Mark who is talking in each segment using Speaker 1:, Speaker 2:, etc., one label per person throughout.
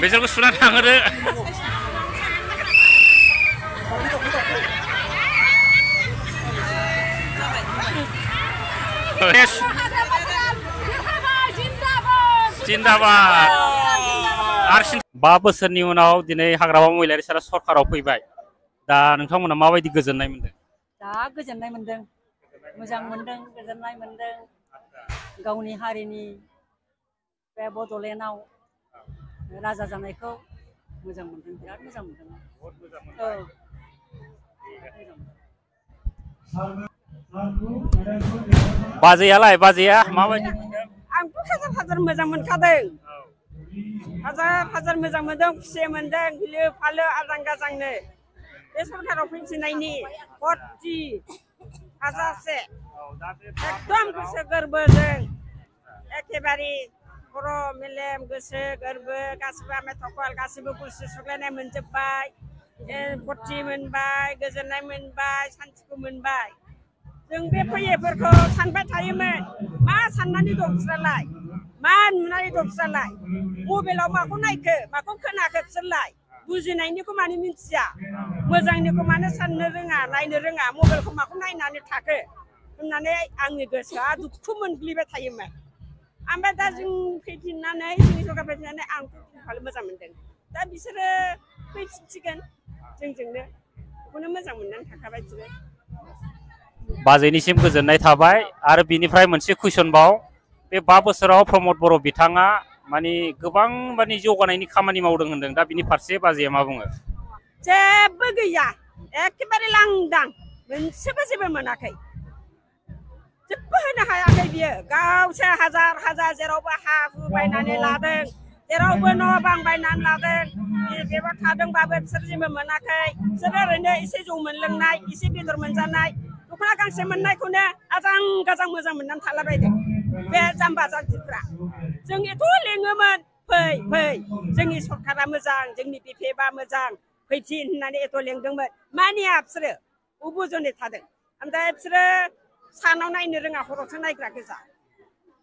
Speaker 1: बेसोरखौ सुना थांहोदो जिन्दाबाद 5 बोसोरनि उनाव दिनै हाग्रामा महिलारि सारा सरकाराव फैबाय दा नोंथांमोना माबायदि गोजोननाय मोनदों
Speaker 2: दा गोजोननाय मोनदों मोजां मोनदों गोजोननाय मोनदों गावनि हारिनि बे बड'लेण्डआव राजा जानायखौ मोजां मोनदों बिराद मोजां मोनदों
Speaker 1: बाजैयालाय बाजैया माबायदि
Speaker 2: आंथ' हाजार मोजां मोनखादों हाजार मोजां मोनदों खुसि मोनदों गिलु फालो आजां गाजांनो बे सरकाराव फैफिननायनि भर्ति हाजारसे एकदम गोसो गोरबोजों एखेबारे खर' मेलेम गोसो गोरबो गासिबो आमाय थखल गासिबो गुसु सुग्लायनाय मोनजोब्बाय भर्ति मोनबाय गोजोननाय मोनबाय सान्तिखौ मोनबाय जों बे फैयैफोरखौ सानबाय थायोमोन मा साननानै दं बिसोरलाय मा नुनानै दं बिसोरलाय मबाइलाव माखौ नायखो माखौ खोनाखो बिसोरलाय बुजिनायनिखौ मानो मिन्थिया मोजांनिखौ मानो साननो रोङा नायनो रोङा मबाइलखौ माखौ नायनानै थाखो होननानै आंनि गोसोआ दुखु मोनग्लिबाय थायोमोन ओमफ्राय दा जों फैफिननानै जोंनि सरकार फैफिननानै आं मोजां मोनदों दा बिसोरो फैफिनसिगोन जोंजोंनो बेखौनो मोजां मोननानै थाखाबाय बिसोरो
Speaker 1: बाजैनिसिम गोजोननाय थाबाय आरो बिनिफ्राय मोनसे कुइसन बाव बे 5 बोसोराव प्रमद बर' बिथाङा माने गोबां माने जौगानायनि खामानि मावदों होनदों दा बिनि फारसे बाजैया मा बुङो
Speaker 2: जेबो गैया एखेबारे लांदां मोनसेबो जेबो मोनाखै जेबो होनो हायाखै बियो गावसो हाजार जेरावबो हा हु बायनानै लादों जेरावबो न' बां बायनानै लादों बेबो थादोंबाबो बिसोर जेबो मोनाखै बिसोर ओरैनो एसे जौ मोनलोंनाय एसे बेदर मोनजानाय दख'ना गांसे मोननायखौनो आजां गाजां मोजां मोननानै थालाबायदों बे जाम्बा जाम्बिफ्रा जों एथ' लेङोमोन फै जोंनि सरकारा मोजां जोंनि बिपिएफआ मोजां फैफिन होननानै एथ' लेंदोंमोन मानिया बिसोरो उबुजनै थादों ओमफ्राय बिसोरो सानाव नायनो रोङा हरावसो नायग्रा गोजा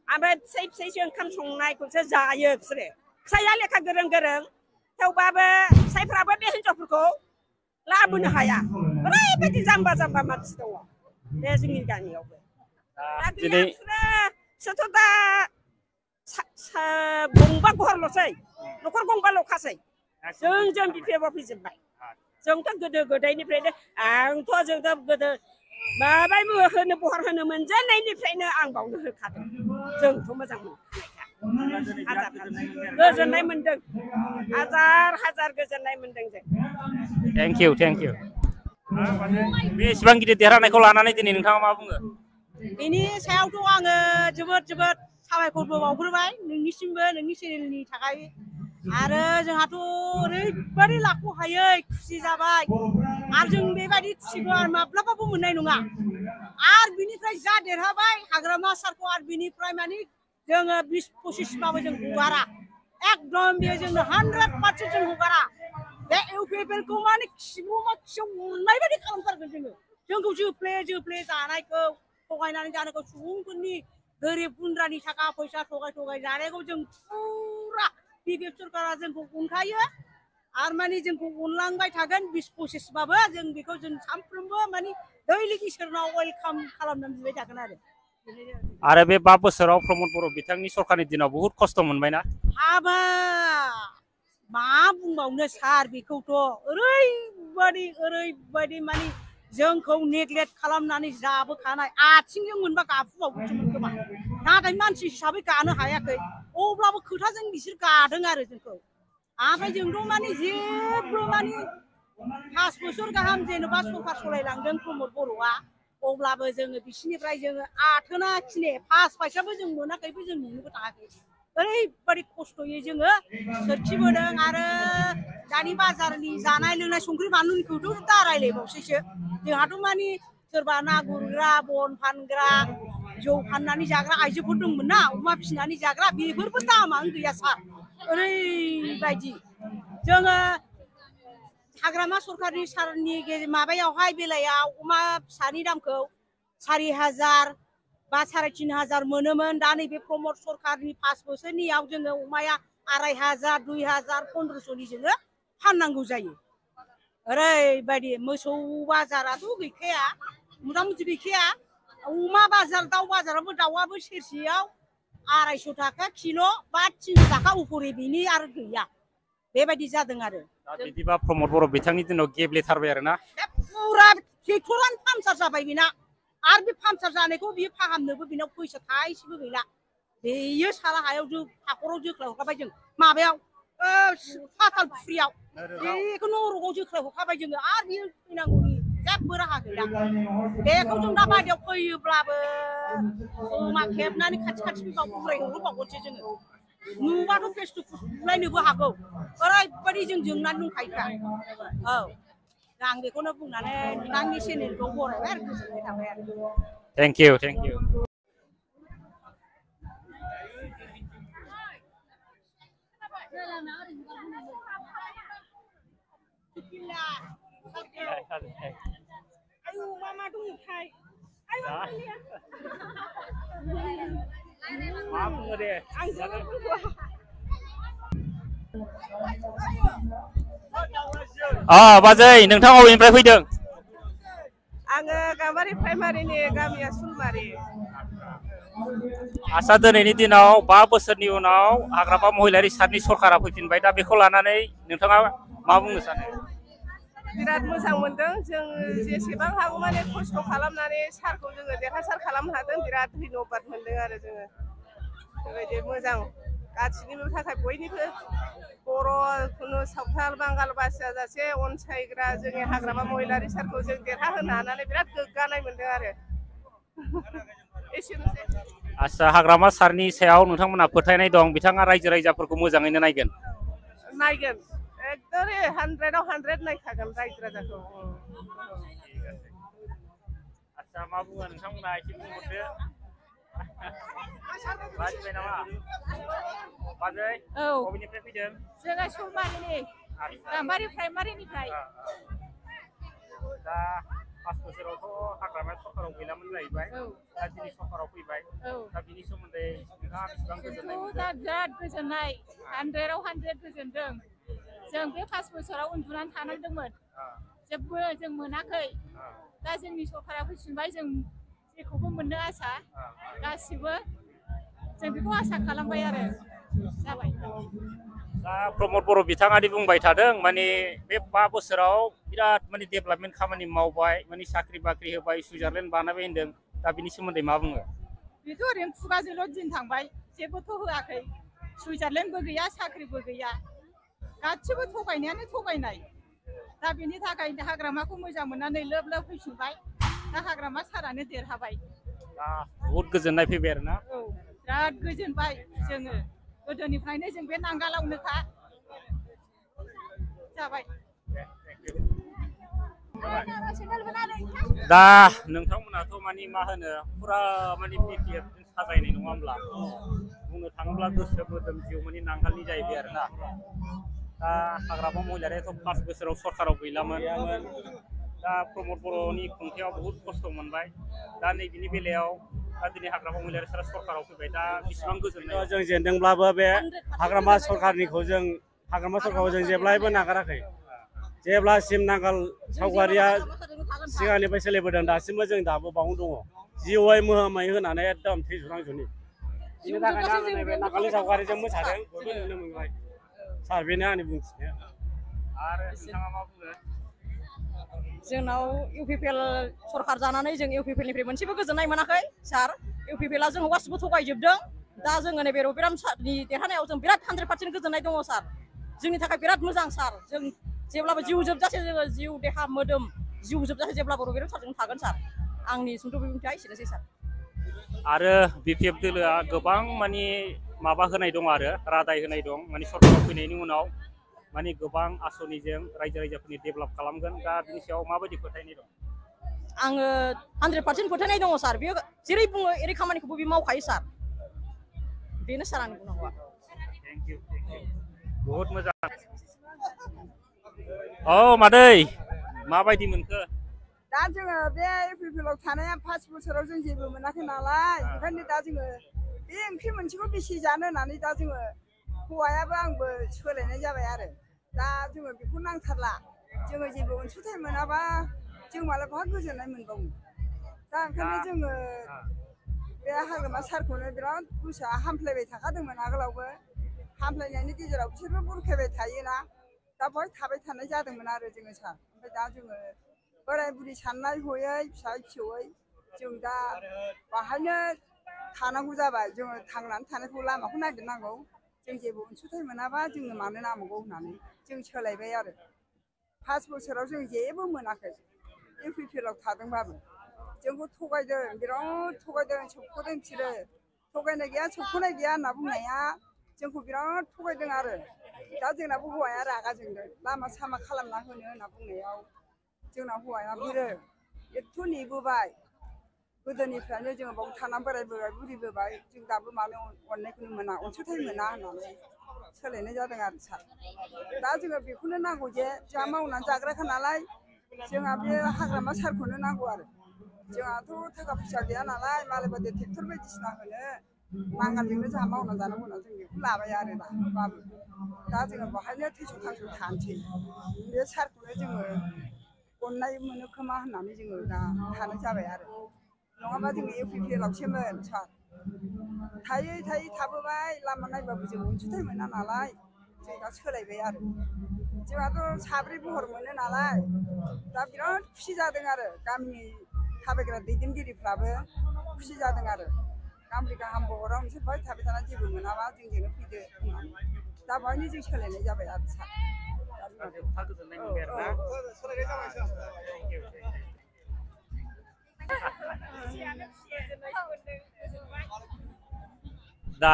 Speaker 2: ओमफ्राय फिसायसो ओंखाम संनायखौसो जायो बिसोरो फिसाया लेखा गोरों थेवबाबो फिसायफ्राबो बे हिनजावफोरखौ लाबोनो हाया ओरैबायदि जाम्बा मानसि दङ बे जोंनि गामियावबो दा बिसोरथ' दा गंबा घरल'सै न'खर गंबाल'खासै जों बिपिएफआव फैजोब्बाय जोंथ' गोदो गोदायनिफ्रायनो जोंथ' गोदो माबायबो होनो बहर होनो मोनजेननायनिफ्रायनो आं बावनो होखादों जोंथ' मोजां मोनखानायखा गोजोननाय मोनदों हाजार गोजोननाय मोनदों जों
Speaker 1: थेंक इउ बे एसेबां गिदिर देरहानायखौ लानानै दिनै नोंथाङा मा बुङो
Speaker 3: बेनि सायावथ' आङो जोबोद साबायखरबो बावग्रोबाय नोंनिसिमबो नोंनि चेनेलनि थाखाय आरो जोंहाथ' ओरैबादि लाख'हायै खुसि जाबाय आरो जों बेबायदि खुसिखौ आरो माब्लाबाबो मोननाय नङा आरो बिनिफ्राय जा देरहाबाय हाग्रामा सारखौ आरो बिनिफ्राय माने जोङो 20-25 बाबो जों हगारा एकदम बेयो जोंनो 100% जों हगारा बे इउपिएफएलखौ माने खियाव अननाय बायदि खालामथारगोन जोंखौ जोफ्ले जानायखौ थगायनानै जानायखौ सुबुंफोरनि गोरिब गुन्द्रानि थाखा फैसा थगाय जानायखौ जों फुरा बिपिएफ सरकारा जोंखौ अनखायो आरो माने जोंखौ अनलांबाय थागोन 20-25 बाबो जों बेखौ जों सानफ्रोमबो माने दैलिक इसोरनाव वेलकाम खालामनानै बिबाय थागोन
Speaker 1: आरो बे 5 बोसोराव प्रमद बर' बिथांनि सरकारनि दिनाव बहुत खस्थ' मोनबायना
Speaker 3: हाबा मा बुंबावनो सार बेखौथ' ओरैबायदि माने जोंखौ नेग्लेक्ट खालामनानै जाबोखानाय आथिंजों मोनबा गाफुबावगौसोमोन खोमा नाथाय मानसि हिसाबै गानो हायाखै अब्लाबो खोथाजों बिसोर गादों आरो जोंखौ ओमफ्राय जोंथ' माने जेबो माने 5 बोसोर गाहाम जेनेबा सरकार सालायलांदों प्रमद बर'आ अब्लाबो जोङो बिसिनिफ्राय जोङो आथोना खिने 5 फैसाबो जों मोनाखैबो जों नुनोबो थाङाखै ओरैबायदि खस्थ'यै जोङो सोरखिबोदों आरो दानि बाजारनि जानाय लोंनाय संख्रि बानलुनिखौथ' दा रायलायबावसैसो जोंहाथ' माने सोरबा ना गुरग्रा बन फानग्रा जौ फाननानै जाग्रा आइजोफोर दंमोन ना अमा फिसिनानै जाग्रा बेफोरबो दामानो गैया सार ओरैबायदि जोङो हाग्रामा सरकारनि सारनि माबायावहाय बेलायाव अमा फिसानि दामखौ 4,000 बा 3,500 मोनोमोन दा नैबे प्रमद सरकारनि 5 बोसोरनियाव जोङो अमाया 2500 2000 1500नि जोङो फाननांगौ जायो ओरैबायदि मोसौ बाजाराथ' गैखाया मथा मथि गैखाया अमा बाजार दाउ बाजारावबो दाउआबो सेरसेयाव 250 थाखा किल' बा 300 थाखा उपरि बिनि आरो गैया बेबायदि जादों आरो
Speaker 1: बिदिबा प्रमद बर' बिथांनि दिनाव गेब्लेथारबाय आरो ना
Speaker 3: पुरा ट्रेक्टरानो पामचार जाबाय बेना आरो बे पामचार जानायखौ बियो फाहामनोबो बिनाव फैसा थाइसेबो गैला बेयो साला हायाव हाखराव जोख्लाय हरखाबाय जों माबायाव फाथाल फुख्रियाव बेखौ नरकआव जोख्लाय हरखाबाय जोङो आरो बियो फैनांगौनि जेबो राहा गैला बेखौ जों दा बायदियाव फैयोब्लाबो अमा खेबनानै खाथि खाथि फैबाव बुरायहरबावगोनसो जोङो नुबाथ' फेसबुक बुलायनोबो हागौ ओरैबायदि जों जोंनानै दंखायोखा औ आं बेखौनो बुंनानै नोंथांनि चेनेलखौ बरायबाय आरो गोजोननाय थाबाय आरो
Speaker 1: थेंक इउ थेंक इउ
Speaker 2: आयु मा मा दंथाय
Speaker 1: मा बुङो दे
Speaker 2: आं
Speaker 1: बाजै नोंथाङा बबेनिफ्राय फैदों
Speaker 2: आङो गाम्बारि प्राइमारिनि गामिया सुलमारि
Speaker 1: आसा दिनैनि दिनाव 5 बोसोरनि उनाव हाग्रामा महिलारि सारनि सरकारा फैफिनबाय दा बेखौ लानानै नोंथाङा मा बुंनो सानो
Speaker 2: बिराद मोजां मोनदों जों जेसेबां हागौ माने खस्थ' खालामनानै सारखौ जोङो देरहासार खालामनो हादों बिराद धन्यबाद मोनदों आरो जोङो बेबायदि मोजां गासिनिबो थाखाय बयनिबो बर' खुनु सावथाल बांगाल बासिया जासे अनसायग्रा जोंनि हाग्रामा महिलारि सारखौ जों देरहाहोनो हानानै बिराद गोग्गानाय मोनदों आरो एसेनोसै
Speaker 1: आसा हाग्रामा सारनि सायाव नोंथांमोनहा फोथायनाय दं बिथाङा रायजो राजाफोरखौ मोजाङैनो नायगोन
Speaker 2: एकदरे 100 आव 100 नायखागोन रायजो राजाखौ
Speaker 1: आसा मा बुङो नोंथांमोनहा एसे बुंहरदो बाजिबाय नामा बाजै बबेनिफ्राय फैदों
Speaker 2: जोङो सुलमारिनि गाम्बारि प्राइमारिनिफ्राय
Speaker 1: दा 5 बोसोरावथ' हाग्रामाया सरकाराव गैलामोन जाहैबाय दा दिनै सरकाराव फैबाय दा बिनि सोमोन्दै नोंथाङा बेसेबां गोजोननाय मोनदों
Speaker 2: दा बिराद गोजोननाय 100 आव 100 गोजोनदों जों बे 5 बोसोराव उन्दुनानै थानांदोंमोन जेबो जों मोनाखै दा जोंनि सरकारा फैफिनबाय जों जेखौबो मोननो आसा गासिबो जों बेखौ आसा खालामबाय आरो जाबाय
Speaker 1: दा प्रमद बर' बिथाङा बुंबाय थादों माने बे 5 बोसोराव बिराद माने डेभेलपमेन्ट खामानि मावबाय माने साख्रि बाख्रि होबाय सुइजारलेण्ड बानायबाय होनदों दा बिनि सोमोन्दै मा बुङो
Speaker 2: बेथ' ओरैनो खुगाजोंल' दिन थांबाय जेबोथ' होआखै सुइजारलेण्डबो गैया साख्रिबो गैया गासिबो थगायनायानो थगायनाय दा बेनि थाखाय हाग्रामाखौ मोजां मोननानै लोब लोब फैफिनबाय दा हाग्रामा सारानो देरहाबाय
Speaker 1: दा बहुद गोजोननाय फैबाय आरो ना
Speaker 2: औ बिराद गोजोनबाय जोङो गोदोनिफ्रायनो जों बे नांगालावनोखा जाबाय
Speaker 1: दा नोंथांमोनाथ' माने मा होनो फुरा माने बिपिएफ साजायनाय नङा होमब्ला बुंनो थाङोब्ला गोसो मोदोम जिउ माने नांगालनि जाहैबाय आरो ना दा हाग्रामा महिलारियाथ' 5 बोसोराव सरकाराव गैलामोन दा प्रमद बर'नि खुंथायाव बहुद खस्थ' मोनबाय दा नैबेनि बेलायाव दा दिनै हाग्रामा महिलारि सारा सरकाराव फैबाय दा बेसेबां गोजोननाय
Speaker 4: जों जेनदोंब्लाबो बे हाग्रामा सरकारनिखौ जों हाग्रामा सरकारखौ जों जेब्लायबो नागाराखै जेब्लासिम नांगाल सावगारिया सिगांनिफ्राय सोलिबोदों दासिमबो जों दाबो बावनो दङ जिउआय मोहामै होनानै एकदम थैजुरांजुनि बिनि थाखायनो आं नैबे नांगालनि सावगारिजों मोसादों बयबो नुनो मोनबाय सार बेनो आंनि बुंथिनाया
Speaker 1: आरो नोंथाङा मा बुङो
Speaker 3: जोंनाव इउपिपिएल सरकार जानानै जों इउपिपिएलनिफ्राय मोनसेबो गोजोननाय मोनाखै सार इउपिपिएलआ जों गासिबो थगायजोबदों दा जोङो नैबे रबिराम सारनि देरहानायाव जों बिराद 100% गोजोननाय दङ सार जोंनि थाखाय बिराद मोजां सार जों जेब्लाबो जिउ जोबजासे जोङो जिउ देहा मोदोम जिउ जोबजासे जेब्लाबो रबिराम सारजों थागोन सार आंनि सुंद' बिबुंथिया एसेनोसै सार
Speaker 1: आरो बिपिएफ दोलोआ गोबां माने माबा होनाय दं आरो रादाय होनाय दं माने सरकाराव फैनायनि उनाव माने गोबां आसनिजों रायजो राजाफोरनि डेभेलप खालामगोन दा बिनि सायाव माबायदि फोथायनाय दं
Speaker 3: आङो 100% फोथायनाय दङ सार बेयो जेरै बुङो एरै खामानिखौबो बे मावखायो सार बेनो सार आंनि बुंनांगौआ
Speaker 1: थेंक इउ बहुत मोजां औ मादै माबायदि मोनखो
Speaker 5: दा जोङो बे इउपिपिएलआव थानाया 5 बोसोराव जों जेबो मोनाखै नालाय ओंखायनो दा जोङो बे ओंख्रि मोनसेखौ बेसे जानो होननानै दा जोङो हौवायाबो आंबो सोलायनाय जाबाय आरो दा जोङो बेखौ नांथारला जोङो जेबो अनसुंथाइ मोनाबा जों मालाय बहा गोजोननाय मोनबावो दा ओंखायनो जोङो बे हाग्रामा सारखौनो बिराद गोसोआ हामफ्लायबाय थाखादोंमोन आगोलावबो हामफ्लायनायनि गेजेराव बिसोरबो बुरखायबाय थायोना दा बेवहाय थाबाय थानाय जादोंमोन आरो जोङो सार ओमफ्राय दा जोङो बोराय बुरि साननाय हयै फिसा फिसौयै जों दा बाहायनो थानांगौ जाबाय जोङो थांनानै थानायखौ लामाखौ नागिरनांगौ जों जेबो अनसुंथाइ मोनाबा जोंनो मानो नांबावगौ होननानै जों सोलायबाय आरो 5 बोसोराव जों जेबो मोनाखै इउपिपिएल आव थादोंबाबो जोंखौ थगायदों बिराद थगायदों सोबख'दों बिसोरो थगायनाय गैया सोबख'नाय गैया होनना बुंनाया जोंखौ बिराद थगायदों आरो दा जोंनाबो हौवाया रागा जोंदों लामा सामा खालामना होनो होनना बुंनायाव जोंना हौवाया बिरो एथ' नेबोबाय गोदोनिफ्रायनो जोङो बाव थानानै बोरायबोबाय बुरिबोबाय जों दाबो मानो अननायखौनो मोना अनसुंथाइ मोना होननानै सोलायनाय जादों आरो सार दा जोङो बेखौनो नांगौ जे जोंहा मावनानै जाग्राखा नालाय जोंहा बे हाग्रामा सारखौनो नांगौ आरो जोंहाथ' थाखा फैसा गैया नालाय मालाय बायदि ट्रेक्टर बायदिसिना होनो नांगालजोंनो जोंहा मावनानै जानांगौ होनना जों बेखौ लाबाय आरो दा जोङो बेवहायनो थैस' थांस' थानोसै बे सारखौनो जोङो अननाय मोनो खोमा होननानै जोङो दा थानाय जाबाय आरो नङाबा जोङो इउपिपिएल आवसोमोन सार थायै थायै थाबोबाय लामा नायबाबो जों अनसुंथाइ मोना नालाय जों दा सोलायबाय आरो जोंहाथ' साब्रै बहर मोनो नालाय दा बिराद खुसि जादों आरो गामिनि थाबायग्रा दैदेनगिरिफ्राबो खुसि जादों आरो गांब्रै गाहाम बहराव नोंसोर बेवहाय थाबाय थानानै जेबो मोनाबा जोंजोंनो फैदो होननानै दा बेवहायनो जों सोलायनाय जाबाय आरो सार
Speaker 1: दा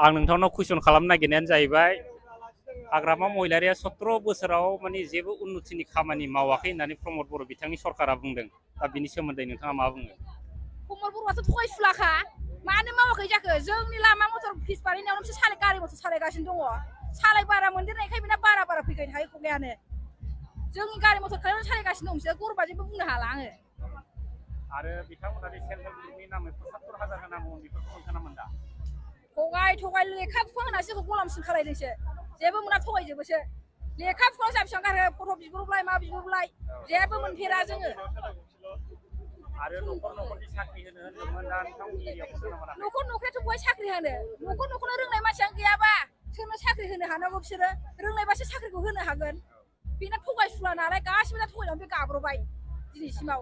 Speaker 1: आं नोंथांनाव कुइसन खालामनो नागिरनायानो जाहैबाय हाग्रामा महिलारिया 17 बोसोराव माने जेबो उन्नतिनि खामानि मावाखै होननानै प्रमद बर' बिथांनि सरकारा बुंदों दा बिनि सोमोन्दै नोंथाङा मा बुङो
Speaker 6: प्रमद बर'आथ' थगायसुलाखा मानो मावाखै जाखो जोंनि लामा मटर फिस बानायनायावनो बिसोर गारि मटर सालायगासिनो दङ सालाय बारा मोनदेरनायखाय बिना बारा फैगोन हायो खुगायानो जोंनि गारि मटर खालामनानै सालायगासिनो दं बिसोर गरबाजेबो बुंनो हाला आङो
Speaker 1: आरो बिथांमोना सेल्फ हेल्प ग्रुपनि नामै 75,000 होनांगौ बेफोरखौ मोनखाना मोनदा
Speaker 6: थगाय लेखा फुखा होनासो जोंखौ गलामसिन खालायदोंसो जेबो मोना थगायजोबोसो लेखा फुखा जा बेसेबां गारो फट' बिहरलाय मा बिहरलाय जेबो मोनफेरा जोङो
Speaker 1: आरो न'खरनि साख्रि होनो होनदोंमोन दा नोंथांमोननि एरियायाव होनो मोनाखै
Speaker 6: न'खराथ' बहाय साख्रि होनो न'खरनो रोंनाय मानसियानो गैयाबा सोरनो साख्रि होनो हानांगौ बिसोरो रोंनायबासो साख्रिखौ होनो हागोन बेना थगायसुला नालाय गासिबो दा थगायनानै बे गाब्रबाय दिनैसिमाव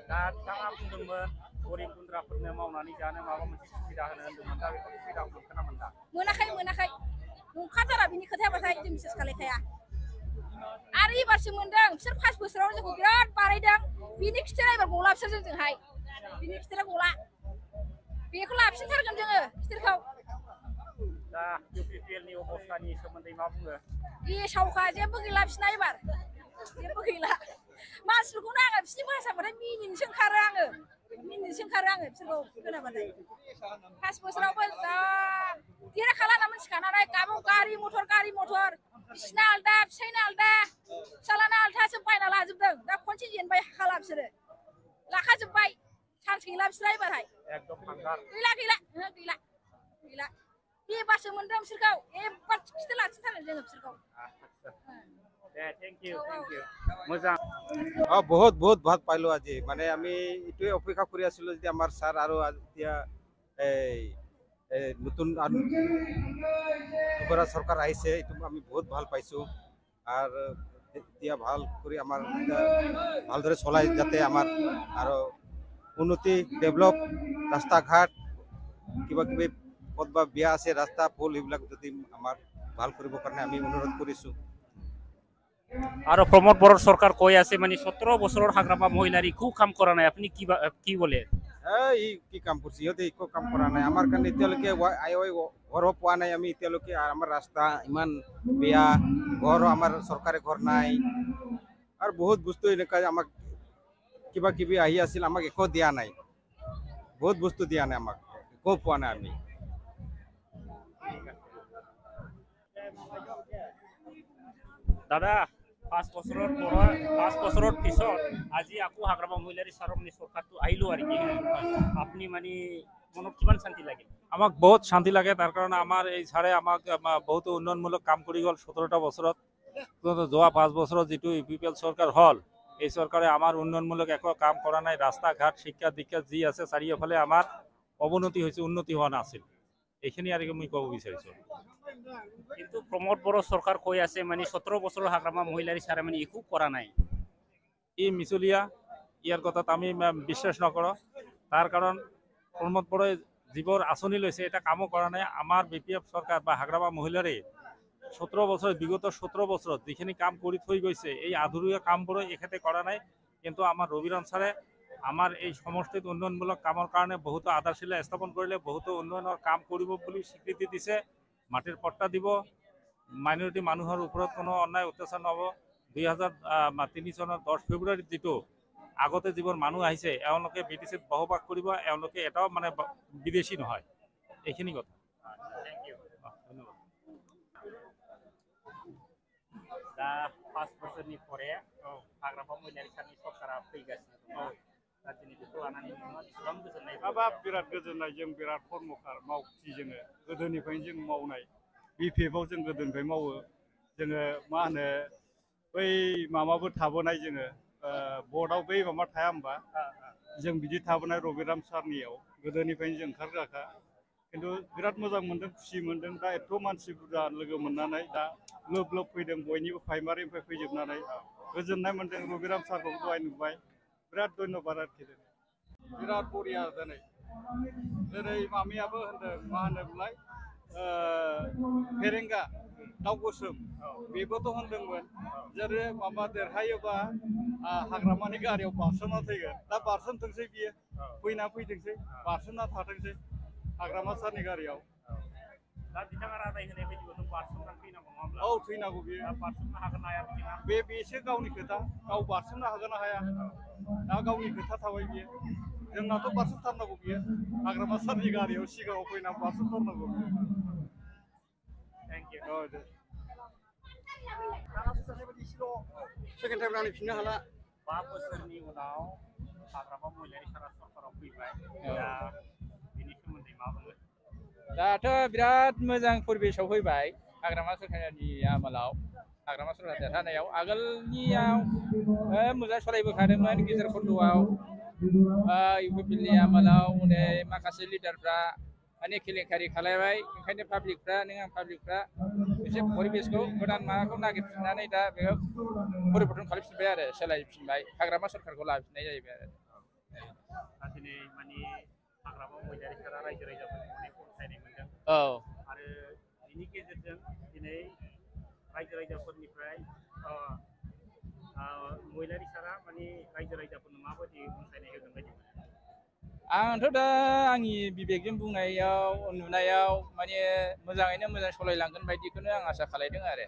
Speaker 1: दा बिथाङा बुंदोंमोन गरिब गुन्द्राफोरनो मावनानै जानो माबा मोनसे सुबिदा होनो होनदोंमोन दा बेफोर सुबिदाखौ मोनखोना मोनदा
Speaker 6: मोनाखै नंखाथारा बिनि खोथायाबाथाय जों बिसेस खालायखाया आरो एबारसो मोनदों बिसोर 5 बोसोराव जोंखौ बिराद बारायदों बिनि खिथेरा एबार गला बिसोर जोंजोंहाय बिनि खिथेरा गला बेखौ लाफिनथारगोन जोङो खिथेरखौ
Speaker 1: दा इउपिपिएलनि अबस्थानि सोमोन्दै मा बुङो
Speaker 6: गेसावखा जेबो गैला बिसिना एबार जेबो गैला मानसिफोरखौनो आङो बिसिनि भाषाबाथाय मिनिनोसो ओंखारो आङो बिसोरखौ खोनाबाथाय 5 बोसोरावबो दा देरहाखाला होनना मिथिखानानै गाबाव गारि मटर बिसिना आलदा फिसायना आलदा फिसालाना आलदासो बायना लाजोबदों दा खनसे जेनबाय हाखाला बिसोरो लाखाजोब्बाय चान्स गैला बिसोरहा एबारहाय
Speaker 1: एकदम फांगार
Speaker 6: गैला एबारसो मोनदों बिसोरखौ एबार खिथेर लाखिथारगोन जोङो बिसोरखौ
Speaker 1: थैंक यू मोजां
Speaker 7: बहुत ভাল পাইলো আজি মানে আমি এটোই অপেক্ষা কৰি আছিলো যে আমাৰ স্যাৰ আৰু এতিয়া নতুন দুবাৰা চৰকাৰ আহিছে এটো আমি বহুত ভাল পাইছো আৰু এতিয়া ভাল কৰি আমাৰ ভালদৰে চলাই যাতে আমাৰ আৰু উন্নতি ডেভেলপ ৰাস্তা ঘাট কিবা কিবি কতবা বিয়া আছে ৰাস্তা পুল এইবিলাক যদি আমাৰ ভাল কৰিবৰ কাৰণে আমি অনুৰোধ কৰিছো
Speaker 1: আর প্রমোদ বড় সরকার কই আছে মানে 17 বছরের হাগ্রামা মহিলারি খুব কাম করা নাই আপনি কি বলে
Speaker 7: এই কি কাম করছি ইহতে একো কাম করা নাই আমার কারণে এতিয়ালৈকে ঘর পোৱা নাই আমি এতিয়ালৈকে আমার রাস্তা ইমান বেয়া ঘর আমার সরকারে ঘর নাই আর বহুত বস্তু এনেকা আমাক কিবা কিবি আহি আছিল আমাক একো দিয়া নাই বহুত বস্তু দিয়া নাই আমাক একো পোৱা নাই আমি
Speaker 1: দাদা 5 বছরের পিছত আজি আকো হাগ্রামা মহিলারি সারমনি সরকার তো আইলো আর কি আপনি মানে মনত কিমান শান্তি লাগে
Speaker 8: আমাক বহুত শান্তি লাগে তাৰ কাৰণে আমাৰ এই ছাৰে আমাক বহুত উন্নয়নমূলক কাম কৰি গ'ল 17টা বছৰত যোৱা 5 বছৰত যিটো ইউপিপিএল চৰকাৰ হ'ল এই চৰকাৰে আমাৰ উন্নয়নমূলক একো কাম কৰা নাই ৰাস্তা ঘাট শিক্ষা দীক্ষা যি আছে চাৰিওফালে আমাৰ অৱনতি হৈছে উন্নতি হোৱা নাছিল এইখিনি আৰু মই ক'ব বিচাৰিছোঁ
Speaker 1: কিন্তু প্ৰমোদ বড়ো চৰকাৰ কৈ আছে মানে 17 বছৰৰ হাগ্ৰামা মহিলাৰ ছাৰে মানে একো কৰা নাই
Speaker 8: ই মিছলীয়া ইয়াৰ কথাত আমি বিশ্বাস নকৰোঁ তাৰ কাৰণ প্ৰমোদ বড়োই যিবোৰ আঁচনি লৈছে এটা কামো কৰা নাই আমাৰ বিপিএফ চৰকাৰ বা হাগ্ৰামা মহিলাৰে 17 বছৰ বিগত 17 বছৰত যিখিনি কাম কৰি থৈ গৈছে এই আধৰুৱা কামবোৰো এখেতে কৰা নাই কিন্তু আমাৰ ৰবিৰাম ছাৰে আমাৰ এই সমষ্টিত উন্নয়নমূলক কামৰ কাৰণে বহুতো আধাৰশিলা স্থাপন কৰিলে বহুতো উন্নয়নৰ কাম কৰিব বুলি স্বীকৃতি দিছে মাটিৰ পট্টা দিব মাইনৰিটি মানুহৰ ওপৰত কোনো অন্যায় অত্যাচাৰ নহ'ব 2003 চনৰ 10 ফেব্ৰুৱাৰীত যিটো আগতে যিবোৰ মানুহ আহিছে এওঁলোকে বিটিচিত বসবাস কৰিব এওঁলোকে এটাও মানে বিদেশী নহয় এইখিনি কথা
Speaker 1: থ্যাংক ইউ ধন্যবাদ दा 5 बोसोरनि परे हाग्रामा महिलारि साननि सरकारा फैगासिनो दङ दा दिनै बेखौ लानानै नोंथाङा बेसेबां गोजोननाय
Speaker 9: हाबाब बिराद गोजोननाय जों बिराद कर्मकार मावथि जोङो गोदोनिफ्रायनो जों मावनाय बिपिएफआव जों गोदोनिफ्राय मावो जोङो मा होनो बै माबाबो थाबोनाय जोङो बर्डआव बै माबा थाया होमबा जों बिदि थाबोनाय रबिराम सारनियाव गोदोनिफ्रायनो जों ओंखारग्राखा खिन्थु बिराद मोजां मोनदों खुसि मोनदों दा एथ' मानसि बुरजा लोगो मोननानै दा लोब लोब फैदों बयनिबो प्राइमारिनिफ्राय फैजोबनानै गोजोननाय मोनदों रबिराम सारखौ दहाय नुबाय बिराद धन्यबाद आरोखि बिराद बरिया दिनै मामियाबो होनदों मा होनोमोनलाय फेरेंगा दाउ गोसोम बेबोथ' होनदोंमोन जेरै माबा देरहायोबा हाग्रामानि गारियाव बारसोमना थैगोन दा बारसोमथोंसै बियो फैना फैथोंसै बारसोमना थाथोंसै हाग्रामा सारनि गारियाव
Speaker 1: दा बिथाङा रादाय होनाय बायदिब्लाथ' बारसोमनानै थैनांगौ नङा होमब्ला
Speaker 9: औ थैनांगौ बियो
Speaker 1: दा बारसोमनो हागोन ना हाया बिथाङा
Speaker 9: बेसो गावनि खोथा गाव बारसोमनो हागोन ना हाया दा गावनि खोथा थाबाय बियो जोंनाथ' बारसोमथारनांगौ बियो हाग्रामा सारनि गारियाव सिगाङाव फैना बारसोमथारनांगौ बियो
Speaker 1: थैंक यू
Speaker 9: औ दे सेकेन्ड टाइम रायज्लायफिननो हाला
Speaker 1: 5 बोसोरनि उनाव हाग्रामा महिलारि सारा सरकाराव फैबाय दा बेनि सोमोन्दै मा बुंगोन
Speaker 10: दाथ' बिराद मोजां परिबेसाव फैबाय हाग्रामा सरकारनि आमोलाव हाग्रामा सरकार देरहानायाव आगोलनियाव मोजां सालायबोखादोंमोन गेजेर खन्द'आव इउपिपिएलनि आमोलाव माखासे लिडारफ्रा माने केलेंकारि खालायबाय ओंखायनो पाब्लिकफ्रा नों आं पाब्लिकफ्रा एसे परिबेसखौ गोदान माबाखौ नागिरफिननानै दा बेखौ परिबर्तन खालामफिनबाय आरो सोलायफिनबाय हाग्रामा सरकारखौ लाफिननाय जाहैबाय आरो
Speaker 1: दिनै माने हाग्रामा महिलारि सारा रायजो राजाफोरनि अनेक अनसायनाय मोनदों
Speaker 10: औ
Speaker 1: आरो बिनि गेजेरजों दिनै रायजो राजाफोरनिफ्राय महिलारि सारा माने रायजो राजाफोरनो माबायदि अनसायनाय होगोन बायदि मोनो
Speaker 10: आंथ' दा आंनि बिबेकजों बुंनायाव नुनायाव माने मोजाङैनो मोजां सालायलांगोन बायदिखौनो आं आसा खालायदों आरो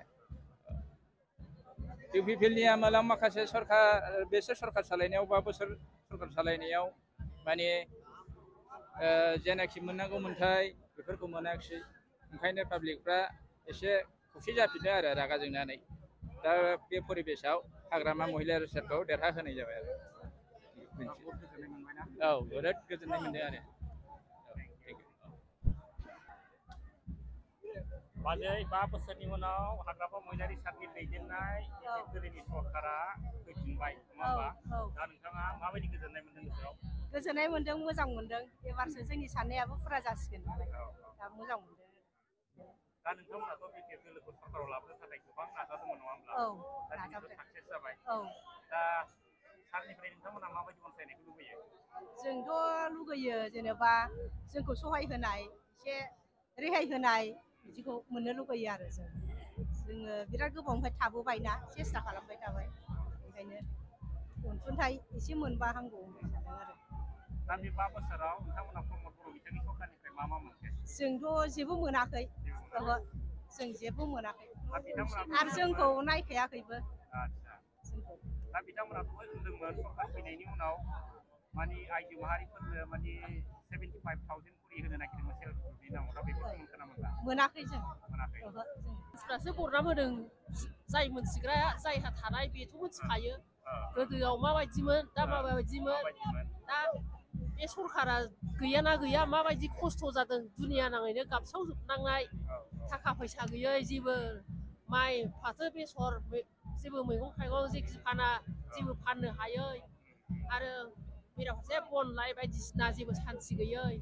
Speaker 10: इउपिपिएलनि आमोलाव माखासे सरकार बेसोर सरकार सालायनायाव बा बोसोर सरकार सालायनायाव माने जेनाखि मोननांगौ मोन्थाय बेफोरखौ मोनाखिसै ओंखायनो पाब्लिकफ्रा एसे खौसे जाफिनदों आरो रागा जोंनानै दा बे परिबेसाव हाग्रामा महिलारि सारखौ देरहाहोनाय जाबाय आरो औ बिराद गोजोननाय मोनदों आरो
Speaker 1: बाजै 5 बोसोरनि उनाव हाग्रामा महिलारि सारनि दैदेननाय गोदोनि सरकारा फैफिनबाय नङा होमबा दा नोंथाङा माबायदि गोजोननाय मोनदों गोसोआव
Speaker 3: गोजोननाय मोनदों मोजां मोनदों एबारसो जोंनि साननायाबो फुरा जासिगोन नालाय दा मोजां मोनदों
Speaker 1: दा नोंथांमोनाथ' बिपिएफ दोलोखौ सरकाराव लाबोनो थाखाय गोबां नाजादोंमोन नङा होमब्ला
Speaker 3: औ
Speaker 1: दा दिनैथ' साक्सेस जाबाय
Speaker 3: औ
Speaker 1: दा सारनिफ्राय नोंथांमोना माबायदि अनसायनायखौ लुबैयो
Speaker 3: जोंथ' लुगैयो जेनेबा जोंखौ सहाय होनाय एसे रेहाय होनाय बिदिखौ मोननो लुगैयो आरो जोङो बिराद गोबावनिफ्राय थाबोबायना सेस्था खालामबाय थाबाय ओंखायनो अनसुंथाइ एसे मोनबा हामगौ सानदों आरो
Speaker 1: दा बे 5 बोसोराव नोंथांमोना प्रमोद बर' बिथांनि सरकारनिफ्राय मा मोनखो
Speaker 3: जोंथ' जेबो मोनाखै ओहो जों जेबो मोनाखै आरो जोंखौ नायखायाखैबो
Speaker 1: दा बिथांमोनाथ' होनदोंमोन सरकार फैनायनि उनाव माने आइजो माहारिफोरनो माने 75,000 कुरि होनो नागिरदोंमोन सेल्फ हेल्प ग्रुपनि नामाव दा बेफोरखौ मोनखोना मोनला
Speaker 3: मोनाखै जों
Speaker 1: मोनाखै
Speaker 3: ओहो
Speaker 11: मानसिफ्रासो बरना होदों जाय मोनथिग्रा जायहा थानाय बेथ' मोनथिखायो गोदोआव माबायदिमोन दा माबायदिमोन दा बे सरखारा गैयाना गैया माबायदि खस्थ' जादों दुनिया नाङैनो गाबस्रावजोबनांनाय थाखा फैसा गैयै जेबो माइ फाथो बेसर जेबो मैगं थाइगं जेखि फाना जेबो फाननो हायै आरो बेराफारसे बन लाइ बायदिसिना जेबो सान्थि गैयै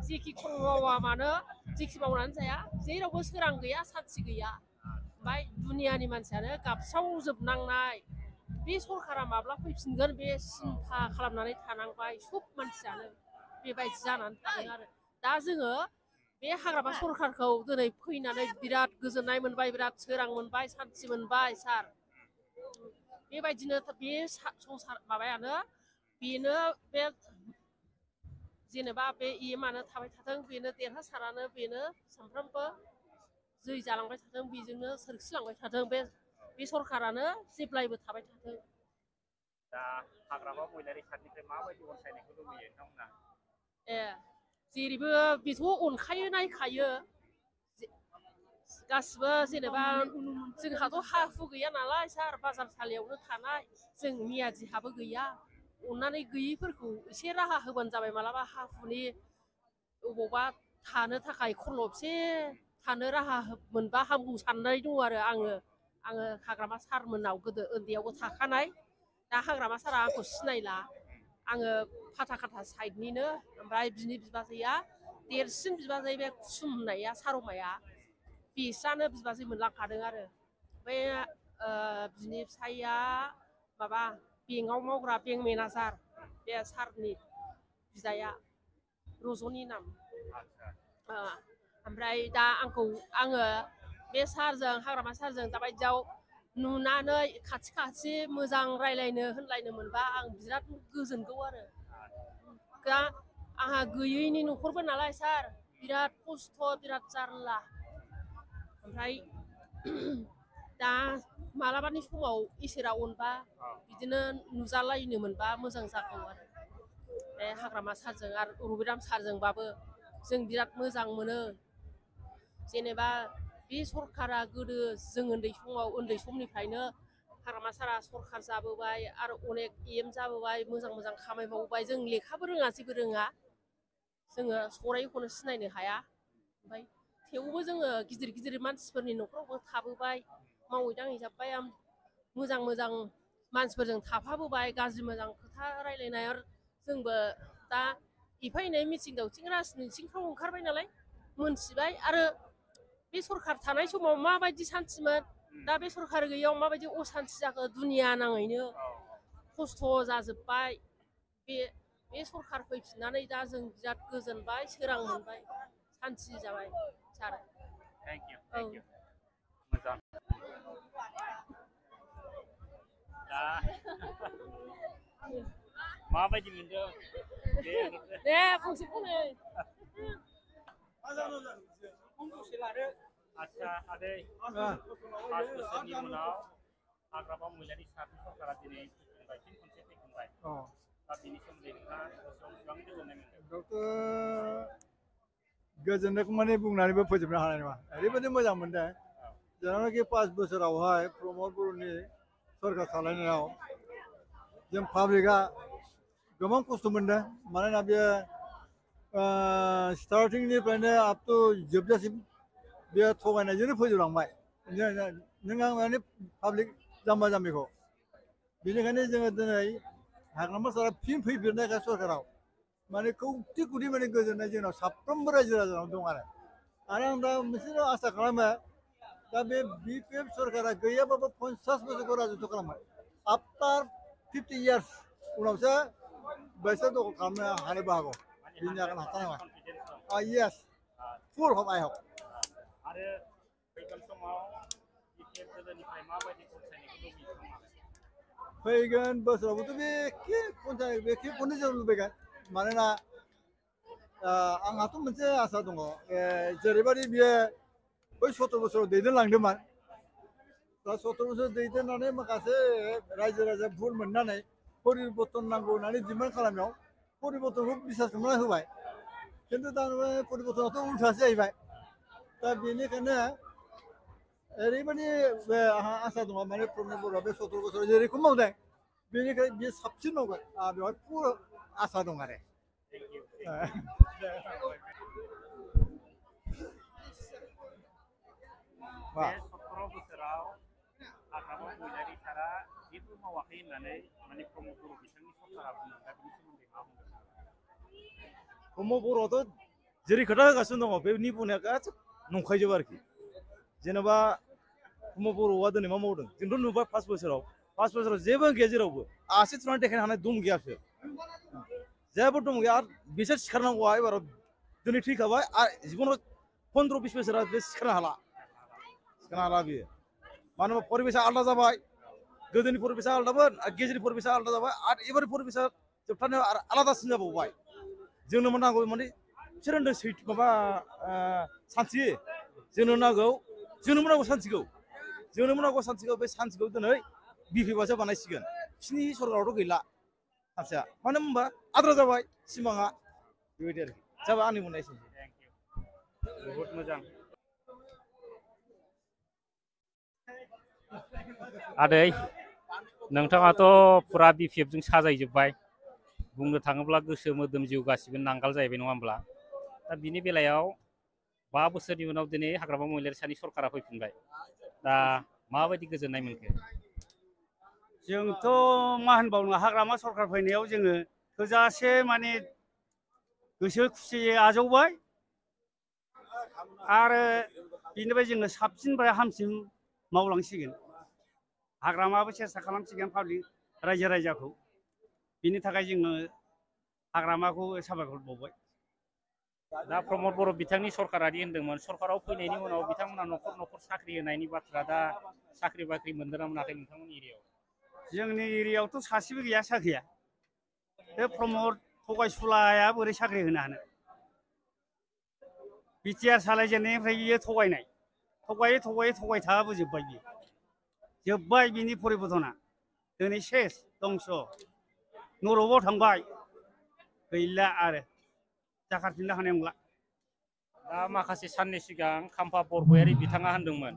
Speaker 11: जेखि खस्थ' मावा मानो जेखि मावनानै जाया जेरावबो सोरां गैया सान्थि गैया ओमफ्राय दुनियानि मानसियानो गाबस्रावजोबनांनाय बे सरखारा माब्ला फैफिनगोन बे सिन्था खालामनानै थानांबाय सब मानसियानो बेबायदि जानानै थादों आरो दा जोङो बे हाग्रामा सरखारखौ दिनै फैनानै बिराद गोजोननाय मोनबाय बिराद सोरां मोनबाय सान्थि मोनबाय सार बेबायदिनो बे संसार माबायानो बेनो बे जेनेबा बे इएमआनो थाबाय थाथों बेनो देरहासारानो बेनो सानफ्रोमबो जै जालांबाय थाथों बेजोंनो सोरखिलांबाय थाथों बे सरखारानो जेब्लायबो थाबाय थाथों
Speaker 1: दा हाग्रामा महिलारि सारनिफ्राय माबायदि अनसायनायखौ लुबैयो नोंथांमोना
Speaker 11: जेरैबो बेथ' अनखायो नायखायो गासिबो जेनेबा जोंहाथ' हा हु गैया नालाय सार बाजारसालियावनो थानाय जों मियादिहाबो गैया अननानै गैयैफोरखौ एसे राहा होबानो जाबाय मालाबा हा हुनि अबावबा थानो थाखाय खरलबसे थानो राहा मोनबा हामगौ साननाय दङ आरो आङो हाग्रामा सारमोननाव गोदो उन्दैयावबो थाखानाय दा हाग्रामा सारा आंखौ सिनायला आङो फाथाखाथा साइडनिनो ओमफ्राय बिनि बिबाजैया देरसिन बिबाजै बे कुसुम होननाया सारमाया बिस्रानो बिबाजै मोनलांखादों आरो बे बिनि फिसाइया माबा बेंकआव मावग्रा बेंक मेनेजार बे सारनि बिदाया रजनि नाम ओमफ्राय दा आङो बे सारजों हाग्रामा सारजों दाबायदियाव नुनानै खाथि खाथि मोजां रायलायनो होनलायनो मोनबा आं बिराद गोजोनगौ आरो दा आंहा गैयैनि न'खरबो नालाय सार बिराद खस्थ' बिराद जारला ओमफ्राय दा मालाबानि समाव इसोरा अनबा बिदिनो नुजालायनो मोनबा मोजां जागौ आरो बे हाग्रामा सारजों आरो रबिराम सारजोंबाबो जों बिराद मोजां मोनो जेनेबा बे सरखारा गोदो जों उन्दै समनिफ्रायनो हाग्रामा सारा सरखार जाबोबाय आरो अनेक एम जाबोबाय मोजां मोजां खामानि मावबाय जों लेखाबो रोङा जेबो रोङा जोङो सरायखौनो सिनायनो हाया ओमफ्राय थेवबो जोङो गिदिर गिदिर मानसिफोरनि न'खरावबो थाबोबाय मावै दाङै जाबोबाय मोजां मोजां मानसिफोरजों थाफाबोबाय गाज्रि मोजां खोथा रायलायनाय जोंबो दा एफा एनै मिथिं दावथिं राजनिथिंफ्राव ओंखारबाय नालाय मोनथिबाय आरो बे सरखार थानाय समाव माबायदि सान्थिमोन दा बे सरखार गैयैयाव माबायदि असान्थि जाखो दुनिया नाङैनो खस्थ' जाजोब्बाय बे सरखार फैफिननानै दा जों बिराद गोजोनबाय सोरां मोनबाय सान्थि जाबाय सार
Speaker 1: थेंक इउ मोजां दा माबायदि मोनदों
Speaker 11: दे फंसे फंनै
Speaker 1: आदसा आदै 5 बोसोरनि उनाव हाग्रामा महिलारि सारनि सरकारा दिनै फैफिनबाय फिन खनसे फैफिनबाय दा बेनि सोमोन्दै नोंथाङा गोसोआव बेसेबां गोजोननाय मोनदों
Speaker 12: गोजोननायखौ माने बुंनानैबो फोजोबनो हानाय नङा ओरैबायदि मोजां मोनदों जेरावनाखि 5 बोसोरावहाय प्रमद बर'नि सरकार खालामनायाव जों पाब्लिकआ गोबां खस्थ' मोनदों मानोना बेयो स्टार्टिंनिफ्रायनो आप टु जोबजासिम बेयो थगायनायजोंनो फोजोबलांबाय नों आं माने पाब्लिक जाम्बा जाम्बिखौ बेनिखायनो जोङो दिनै हाग्रामा सारा फिन फैफिननायखाय सरकाराव माने खौथि खौथि माने गोजोननाय जोंनाव साफ्रोमबो रायजो राजानाव दं आरो आं दा मोनसे आसा खालामो दा बे BPF सरकारा गैयाबाबो 50 बोसोरखौ राजत्व खालामबाय आफ्टार 50 इयार्स उनावसो बैसोर दखल खालामनो हानोबो हागौ बिनि थाखाय हाथारनाय नङा येस फुल हप आइ हप
Speaker 1: आरो फैगोन समाव BPF गोदोनिफ्राय माबायदि अनसायनायखौ लुबैयो
Speaker 12: फैगोन बोसोरावबोथ' बे खेबखौनो जों लुबैगोन मानोना आंहाथ' मोनसे आसा दङ जेरैबायदि बियो बै 70 बोसोराव दैदेनलांदोंमोन दा 70 बोसोर दैदेननानै माखासे रायजो राजा भुल मोननानै परिबर्तन नांगौ होननानै डिमान्ड खालामनायाव परिबर्तनखौ बिसास खालामना होबाय खिन्थु दा परिबर्तनाथ' उल्थासो जाहैबाय दा बेनिखायनो ओरैबायदि आंहा आसा दङ माने प्रमद बर'आ बे 70 बोसोराव जेरैखौ मावदों बेनिखाय बियो साबसिन मावगोन बेवहाय फुल आसा दं आरो
Speaker 1: बे 17 बोसोराव हाग्रामा महिलारि सारा जेबो मावाखै होननानै माने प्रमद बर' बिथांनि सरकारा बुङो दा बिनि सोमोन्दै मा बुंगोन?
Speaker 13: प्रमद बर'आथ' जेरै खोथा होगासिनो दङ बेनि बुंनाया गासैबो नंखायजोब आरोखि जेनेबा प्रमद बर'आ दिनै मा मावदों जोंथ' नुबाय 5 बोसोराव जेबो गैया जेरावबो आसि थुनानै देखायनो हानाय दम गैयासो जेबो दम गैया आरो बिसोर सिखारनांगौआ एबाराव दिनै थैखाबाय आरो जिबनाव 15-20 बोसोरा बे सिखारनो हाला बियो मानो होनबा परिबेसा आलादा जाबाय गोदोनि परिबेसा आलादामोन आरो गेजेरनि परिबेसा आलादा जाबाय आरो एबारनि परिबेसा जोबथारनायाव आरो आलादासिन जाबावबाय जोंनो मा नांगौ माने बिसोर होनदों माबा सान्थि जोंनो नांगौ सान्थिखौ बे सान्थिखौ दिनै बिफिबासो बानायसिगोन बिसिनि सरकारावथ' गैला सानसेया मानो होनबा आद्रा जाबाय सिमाङा बेबायदि आरोखि जाबाय आंनि बुंनाया एसेनोसै
Speaker 1: बहुत मोजां आदै नोंथाङाथ' फुरा बिपिएफजों साजायजोब्बाय बुंनो थाङोब्ला गोसो मोदोम जिउ गासिबो नांगाल जाहैबाय नङा होमब्ला दा बिनि बेलायाव 5 बोसोरनि उनाव दिनै हाग्रामा महिलारि सानि सरकारा फैफिनबाय दा माबायदि गोजोननाय मोनखो?
Speaker 4: जोंथ' मा होनबावनो हाग्रामा सरकार फैनायाव जोङो थोजासे माने गोसो खुसियै आजावबाय आरो बिनिफ्राय जोङो साबसिननिफ्राय हामसिन मावलांसिगोन हाग्रामाबो सेस्था खालामसिगोन पाब्लिक रायजो राजाखौ बिनि थाखाय जोङो हाग्रामाखौ साबायखर बावबाय
Speaker 1: दा प्रमद बर' बिथांनि सरकारादि होन्दोंमोन सरकाराव फैनायनि उनाव बिथांमोना न'खर साख्रि होनायनि बाथ्रा दा साख्रि बाख्रि मोनदोंना मोनाखै नोंथांमोननि एरियायाव?
Speaker 4: जोंनि एरियायावथ' सासेबो गैया साख्रिया बे प्रमद थगायसुलाया बोरै साख्रि होनो हानो बिटिआर सालायजेननायनिफ्राय बियो थगायथाबोजोब्बाय बियो जोब्बाय बिनि परिबर्तना दिनै सेस दंस नरकआव थांबाय गैला आरो जाखारफिननो हानाय नंला
Speaker 1: दा माखासे साननि सिगां खाम्फा बरगयारि बिथाङा होनदोंमोन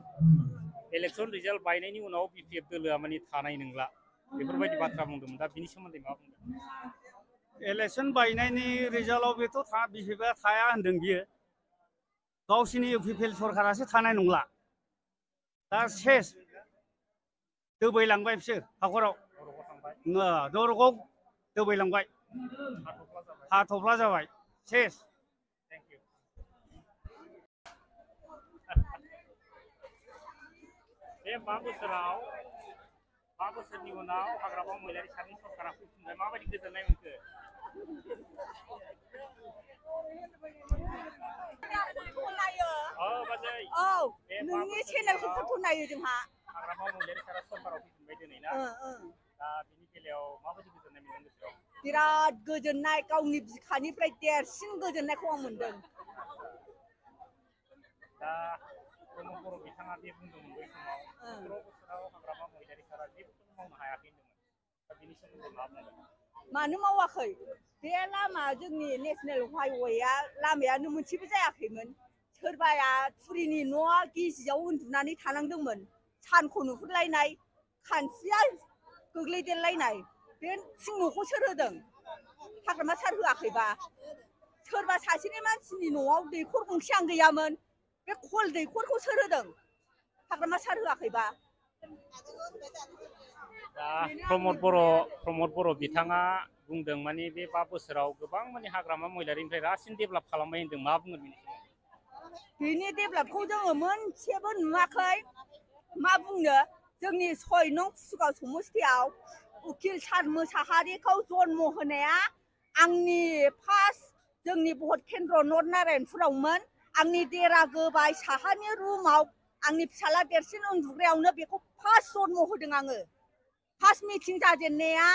Speaker 1: इलेक्सन रिजाल्ट बायनायनि उनाव बिपिएफ दोलोआ माने थानाय नंला बेफोरबायदि बाथ्रा बुंदोंमोन दा बिनि सोमोन्दै मा बुंदों?
Speaker 4: इलेक्सन बायनायनि रिजाल्टआव बेथ' बिपिएफआ थाया होनदों बियो गावसिनि इउपिपिएल सरकारासो थानाय नंला दा सेस दोबैलांबाय बिसोर हाखराव नरकआव दोबैलांबाय हाथफ्ला जाबाय सेस
Speaker 1: बे 5 बोसोरनि उनाव हाग्रामा महिलारि सानि सरकारा फैफिनबाय माबायदि गोजोननाय मोनखो?
Speaker 3: नोंनि चेनेलखौ फट' नायो जोंहा
Speaker 1: हाग्रामा महिलारि सारा सरकाराव फैफिनबाय दिनै ना दा बिनि बेलायाव माबायदि गोजोननाय मोनदों गोसोआव?
Speaker 3: बिराद गोजोननाय गावनि बिखानिफ्राय देरसिन गोजोननायखौ आं मोनदों
Speaker 1: दा प्रमद बर' बिथाङा दि बुंदोंमोन बै समाव 17 बोसोराव हाग्रामा महिलारि सारा जेबोखौनो मावनो हायाखै होनदोंमोन दा बिनि सोमोन्दै मा बुंदों?
Speaker 3: मानो मावाखै बे लामा जोंनि नेसनेल हाइवेआ लामायानो मोनसेबो जायाखैमोन सोरबाया थुरिनि न' गिजियाव उन्दुनानै थानांदोंमोन सानखौ नुहुरलायनाय खानस्रिया गोग्लैदेरलायनाय बे थिं न'खौ सोर होदों हाग्रामा सार होआखैबा सोरबा सासेनि मानसिनि न'आव दैखर गंसेआनो गैयामोन बे खल दैखरखौ सोर होदों हाग्रामा सार होआखैबा
Speaker 1: दा प्रमद बर' बिथाङा बुंदों माने बे 5 बोसोराव गोबां माने हाग्रामा महिलारिनिफ्राय रासिन डेभेलप खालामबाय होनदों मा बुंगोन
Speaker 3: बिनि डेभेलपखौ जोङो मोनसेबो नुवाखै मा बुंनो जोंनि 6 नं कुसुगाव समस्तियाव उकिल सान मोसाहारिखौ जन्म होनाया आंनि फार्स्ट जोंनि भट केन्द्र नर्थ नारायणपुरावमोन आंनि देरा गोबाय साहानि रुमाव आंनि फिसाला देरसिन उन्दुग्रायावनो बेखौ फार्स्ट जन्म होदों आङो फार्स्ट मिटिं जाजेननाया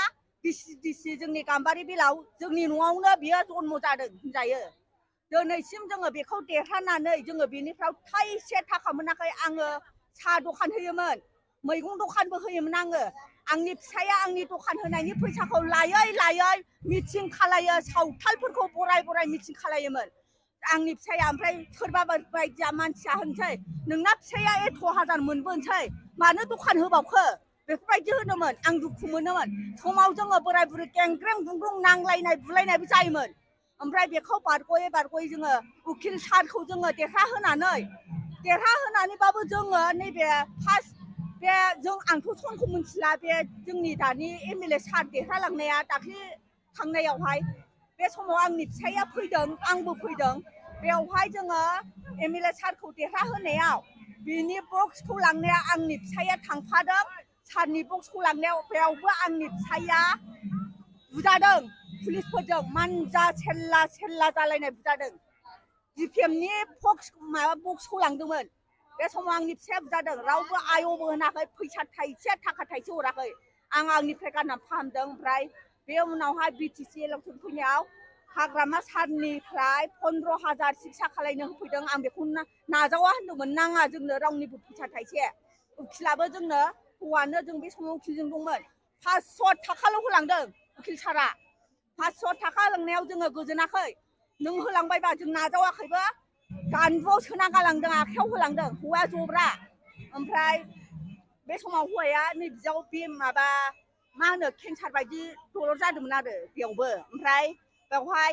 Speaker 3: बिसिडिसि जोंनि गाम्बारि बिलाव जोंनि न'आवनो बियो जन्म जादों होनजायो दिनैसिम जोङो बेखौ देरहानानै जोङो बेनिफ्राय थाइसे थाखा मोनाखै आङो साहा दखान होयोमोन मैगं दखानबो होयोमोन आङो आंनि फिसाया आंनि दखान होनायनि फैसाखौ लायै मिटिं खालायो सावथालफोरखौ बराय मिटिं खालायोमोन आंनि फिसाया ओमफ्राय सोरबा बायदिया मानसिया होनसै नोंना फिसाया एथ' हाजार मोनबोनोसै मानो दखान होबावखो बेफोरबायदि होनोमोन आं दुखु मोनोमोन समाव जोङो बोराय बुरै गेंग्रें गुंग्रुं नांलायनाय बुलायनायबो जायोमोन ओमफ्राय बेखौ बारग'यै जोङो उकिल सारखौ जोङो देरहाहोनानैबाबो जोङो नैबे फार्स्ट बे आंथ' सनखौ मिथिला बे जोंनि दानि MLA सार देरहालांनाया दाख्लि थांनायावहाय बे समाव आंनि फिसाइया फैदों आंबो फैदों बेवहाय जोङो MLA सारखौ देरहाहोनायाव बिनि बक्सखौ लांनाया आंनि फिसाइया थांफादों सारनि बक्सखौ लांनायाव बेयावबो आंनि फिसाइया बुजादों पुलिसफोरजों मानजा सेरला जालायनाय बुजादों DPMनि बक्सखौ लांदोंमोन बे समाव आंनि फिसाया बुजादों रावबो आयबो होनाखै फैसा थाइसे थाखा थाइसे हराखै आं आंनिफ्राय गाननानै फाहामदों ओमफ्राय बे उनावहाय BTC इलेक्सन फैनायाव हाग्रामा सारनिफ्राय 15,000 सिकित्सा खालायनो होफैदों आं बेखौ नाजावा होनदोंमोन नाङा जोंनो रावनिबो फैसा थाइसे उकिलाबो जोंनो हौवानो जों बे समाव उकिलजों दंमोन 500 थाखाल' होलांदों उकिल सारा 500 थाखा होलांनायाव जोङो गोजोनाखै नों होलांबायबा जों नाजावाखैबो गानबुआव सोना गालांदों आखायाव होलांदों हौवाया जब्रा ओमफ्राय बे समाव हौवाया नैबियाव बे माबा मा होनो केन्सार बायदि दलर जादोंमोन आरो बेयावबो ओमफ्राय बेवहाय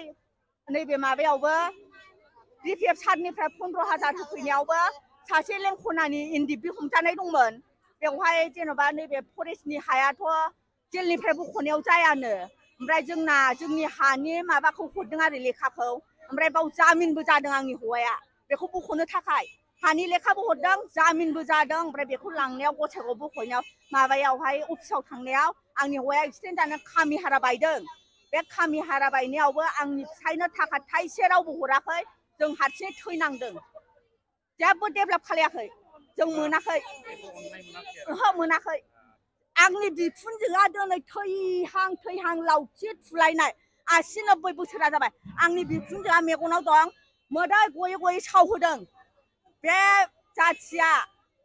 Speaker 3: नैबे माबायावबो DPF सारनिफ्राय 15,000 होफैनायावबो सासे लेंखनानि NDP हमजानाय दंमोन बेवहाय जेन'बा नैबे फरेस्टनि हायाथ' जेलनिफ्राय बख'नायाव जायानो ओमफ्राय जोंनि हानि माबाखौ हरदों आरो लेखाखौ ओमफ्राय बाव जामिनबो जादों आंनि हौवाया बेखौ बख'नो थाखाय हानि लेखाबो हरदों जामिनबो जादों ओमफ्राय बेखौ लांनायाव गसाइगाव बख'नायाव माबायावहाय अफिसाव थांनायाव आंनि हौवाया एक्सिडेन्ट जानानै खामि हारा बायदों बे खामि हारा बायनायावबो आंनि फिसायनो थाखा थाइसे रावबो हराखै जों हारसिङै थैनांदों जेबो डेभेलप खालायाखै जों मोनाखै ओहो मोनाखै आंनि बिखुनजोआ दिनै थैहां लावथि थुलायनाय 80-90 बोसोरा जाबाय आंनि बिखुनजोआ मेगनाव दं मोदै गयै सावहोदों बे जाथिया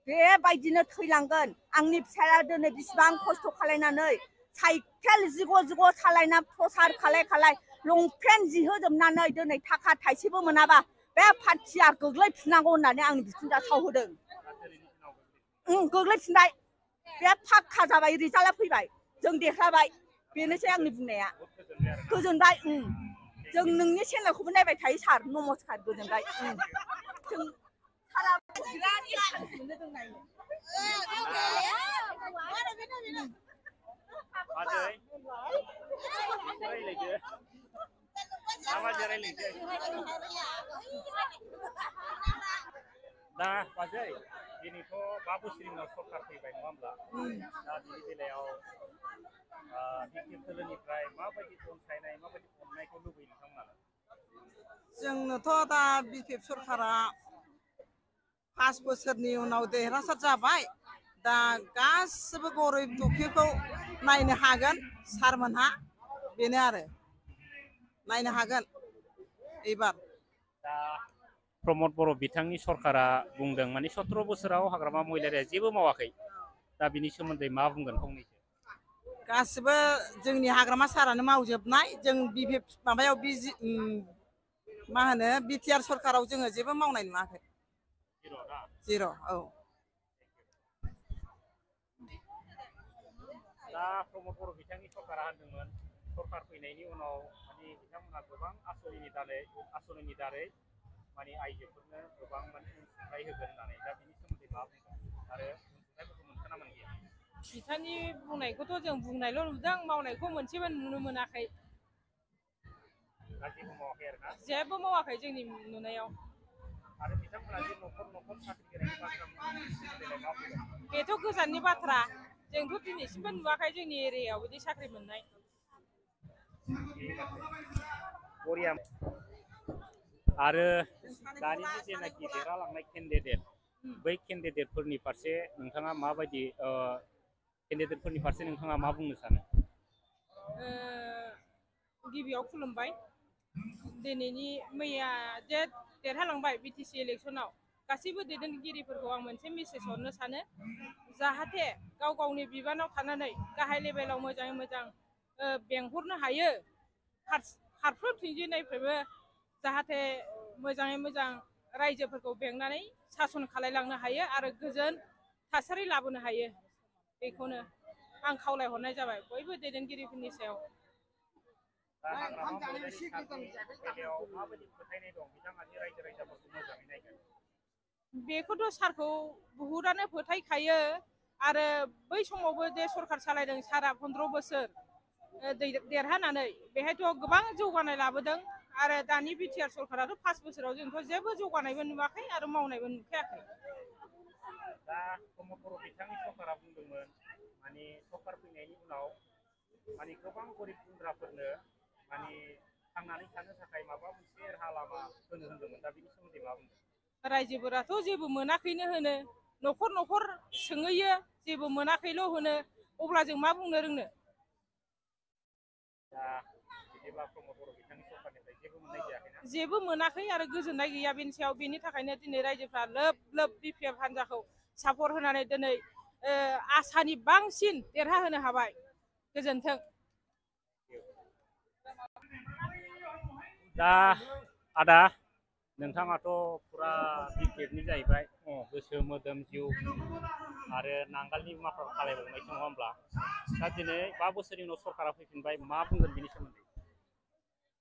Speaker 3: बेबायदिनो थैलांगोन आंनि फिसाया दिनै बिसिबां खस्थ' खालायनानै साइकेल जिग' सालायना प्रसार खालाय लंपेन्ट जिहोजोबनानै दिनै थाखा थाइसेबो मोनाबा बे पार्टिया गोग्लैफिननांगौ होननानै आंनि बिखुनजोआ सावहोदों गोग्लैफिनबाय बे फाक्का जाबाय रिजाल्टआ फैबाय जों देरहाबाय बेनोसै आंनि बुंनाया गोजोनबाय जों नोंनि चेनेलखौबो नायबाय थायो सार नमस्कार गोजोनबाय जों सारा बिराद इन्टारेस्ट मोनो जों नायनो
Speaker 1: दा बाजै दिनैथ' 5 बोसोरनि उनाव सरकार फैबाय नङा होमब्ला दा बिनि बेलायाव BPF दोलोनिफ्राय माबायदि अनसायनाय माबायदि अननायखौ लुबैयो नोंथांमोनालाय
Speaker 14: जोंनोथ' दा BPF सरकारा 5 बोसोरनि उनाव देरहासार जाबाय दा गासिबो गरिब दुखिखौ नायनो हागोन सारमोनहा बेनो आरो नायनो हागोन एबार
Speaker 1: दा प्रमद बर' बिथांनि सरकारा बुंदों माने 17 बोसोराव हाग्रामा महिलारिया जेबो मावाखै दा बिनि सोमोन्दै मा बुंगोन फंनैसो
Speaker 14: गासिबो जोंनि हाग्रामा सारानो मावजोबनाय जों BPF माबायाव मा होनो BTR सरकाराव जोङो जेबो मावनाय नुवाखै जिर' औ
Speaker 1: दा प्रमद बर' बिथांनि सरकारा होनदोंमोन सरकार फैनायनि उनाव माने बिथांमोना गोबां आसनिनि दारै माने आइजोफोरनो गोबां माने अनसुंथाइ होगोन होननानै दा बिनि सोमोन्दै मा बुंगोन आरो अनसुंथाइफोरखौ मोनखोना मोनदिया
Speaker 11: बिथांनि बुंनायखौथ' जों बुंनायल' नुदों मावनायखौ मोनसेबो नुनो मोनाखै
Speaker 1: जेबो मावाखै आरोना
Speaker 11: जेबो मावाखै जोंनि नुनायाव
Speaker 1: आरो बिथांमोना जे न'खर साख्रि होनायनि बाथ्रा बुंदों मा बुंगोन
Speaker 11: बेथ' गोजाननि बाथ्रा जोंथ' दिनैसिमबो नुवाखै जोंनि एरियायाव बिदि साख्रि मोननाय
Speaker 1: आरो दानि जेनाखि देरहालांनाय केन्डिडेट बै केन्डिडेटफोरनि फारसे नोंथाङा माबायदि केन्डिडेटफोरनि फारसे नोंथाङा मा बुंनो सानो
Speaker 11: गिबियाव खुलुमबाय दिनैनि मैया जे देरहालांबाय BTC इलेक्सनाव गासैबो दैदेनगिरिफोरखौ आं मोनसे मेसेज हरनो सानो जाहाथे गावनि बिबानाव थानानै गाहाय लेभेलाव मोजाङै मोजां बेंहरनो हायो फारफ्रोमथिंजायनिफ्रायबो जाहाथे मोजाङै मोजां रायजोफोरखौ बेंनानै सासन खालायलांनो हायो आरो गोजोन थासारि लाबोनो हायो बेखौनो आं खावलायहरनाय जाबाय बयबो दैदेनगिरिफोरनि सायाव
Speaker 1: दा हाग्रामा महिलारि सारनि बेलायाव माबायदि फोथायनाय दं बिथाङादि रायजो राजाफोरखौ मोजाङै नायगोन?
Speaker 3: बेखौथ' सारखौ बुहुदानो फोथायखायो आरो बै समावबो जे सरखार सालायदों सारा 15 बोसोर देरहानानै बेहायथ' गोबां जौगानाय लाबोदों आरो दानि बिटिआर सरकाराथ' 5 बोसोराव जोंथ' जेबो जौगानायबो नुवाखै आरो मावनायबो नुखायाखै।
Speaker 1: दा प्रमद बर' बिथांनि सरकारा बुंदोंमोन माने सरकार फैनायनि उनाव माने गोबां गरिब गुन्द्राफोरनो माने थांनानै थानो थाखाय माबा मोनसे राहा लामा होनो होनदोंमोन दा बेनि सोमोन्दै मा बुंदों?
Speaker 3: रायजोफोराथ' जेबो मोनाखैनो होनो न'खर न'खर सोंहैयो जेबो मोनाखैल' होनो अब्ला जों मा बुंनो रोंनो।
Speaker 1: दा बिदिब्ला प्रमद बर' बिथांनि सरकारनिफ्राय जेबो मोननाय जायाखैना?
Speaker 3: जेबो मोनाखै आरो गोजोननाय गैया बेनि सायाव। बेनि थाखायनो दिनै रायजोफ्रा लोब लोब बिपिएफ हान्जाखौ सापर्ट होनानै दिनै आसानि बांसिन देरहाहोनो हाबाय। गोजोन्थों।
Speaker 1: दा आदा नोंथाङाथ' फुरा बिपिएफनि जाहैबाय गोसो मोदोम जिउ आरो नांगालनि माफा खालायबावनायसो नङा होमब्ला? दा दिनै 5 बोसोरनि उनाव सरकारा फैफिनबाय मा बुंगोन बेनि सोमोन्दै?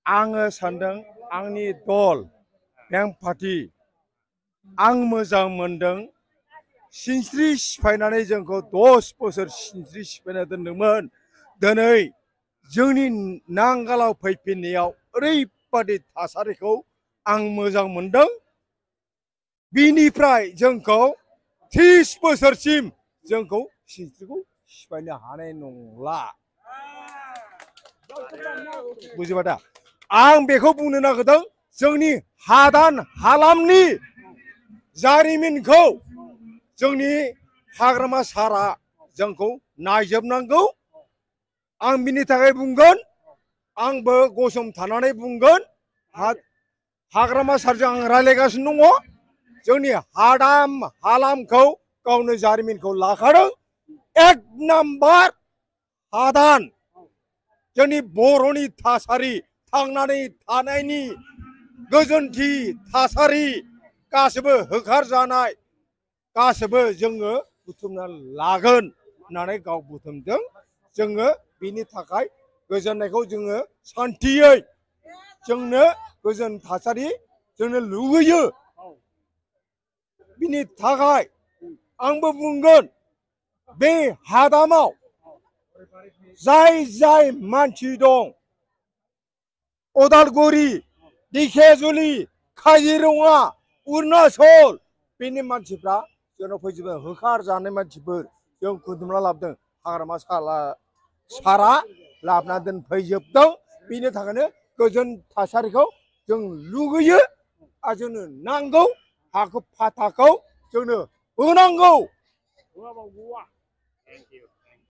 Speaker 15: आङो सानदों आंनि दल बेंक पार्टि आं मोजां मोनदों सिनस्रि सिफायनानै जोंखौ 10 बोसोर सिनस्रि सिफायना दोनदोंमोन। दिनै जोंनि नांगालाव फैफिननायाव ओरैबादि थासारिखौ आं मोजां मोनदों। बिनिफ्राय जोंखौ 30 बोसोरसिम जोंखौ सिनस्रिखौ सिफायनो हानाय नंला। बुजिबाय दा? आं बेखौ बुंनो नागिरदों जोंनि हादान हालामनि जारिमिनखौ जोंनि हाग्रामा सारा जोंखौ नायजोबनांगौ। आं बिनि थाखाय बुंगोन आंबो गसंथानानै बुंगोन हाग्रामा सारजों आं रायज्लायगासिनो दङ। जोंनि हादाम हालामखौ गावनो जारिमिनखौ लाखादों। 1 नाम्बार हादान जोंनि बर'नि थासारि थांनानै थानायनि गोजोनथि थासारि गासिबो होखारजानाय गासिबो जोङो बुथुमना लागोन होननानै गाव बुथुमदों। जोङो बिनि थाखाय गोजोननायखौ जोङो सान्थियै जोंनो गोजोन थासारि जोंनो लुबैयो। बिनि थाखाय आंबो बुंगोन बे हादामाव जाय जाय मानसि दं उदालगुरि ढेकियाजुलि काजिरङा अरुणाचल बेनि मानसिफ्रा जोंनाव फैजोबबाय होखारजानाय मानसिफोर जों खुदुमना लाबोदों। हाग्रामा सारा लाबोना दोनफैजोबदों। बिनि थाखायनो गोजोन थासारिखौ जों लुगैयो आरो जोंनो नांगौ। हाखौ फाथाखौ जोंनो होनांगौ।
Speaker 1: Thank you.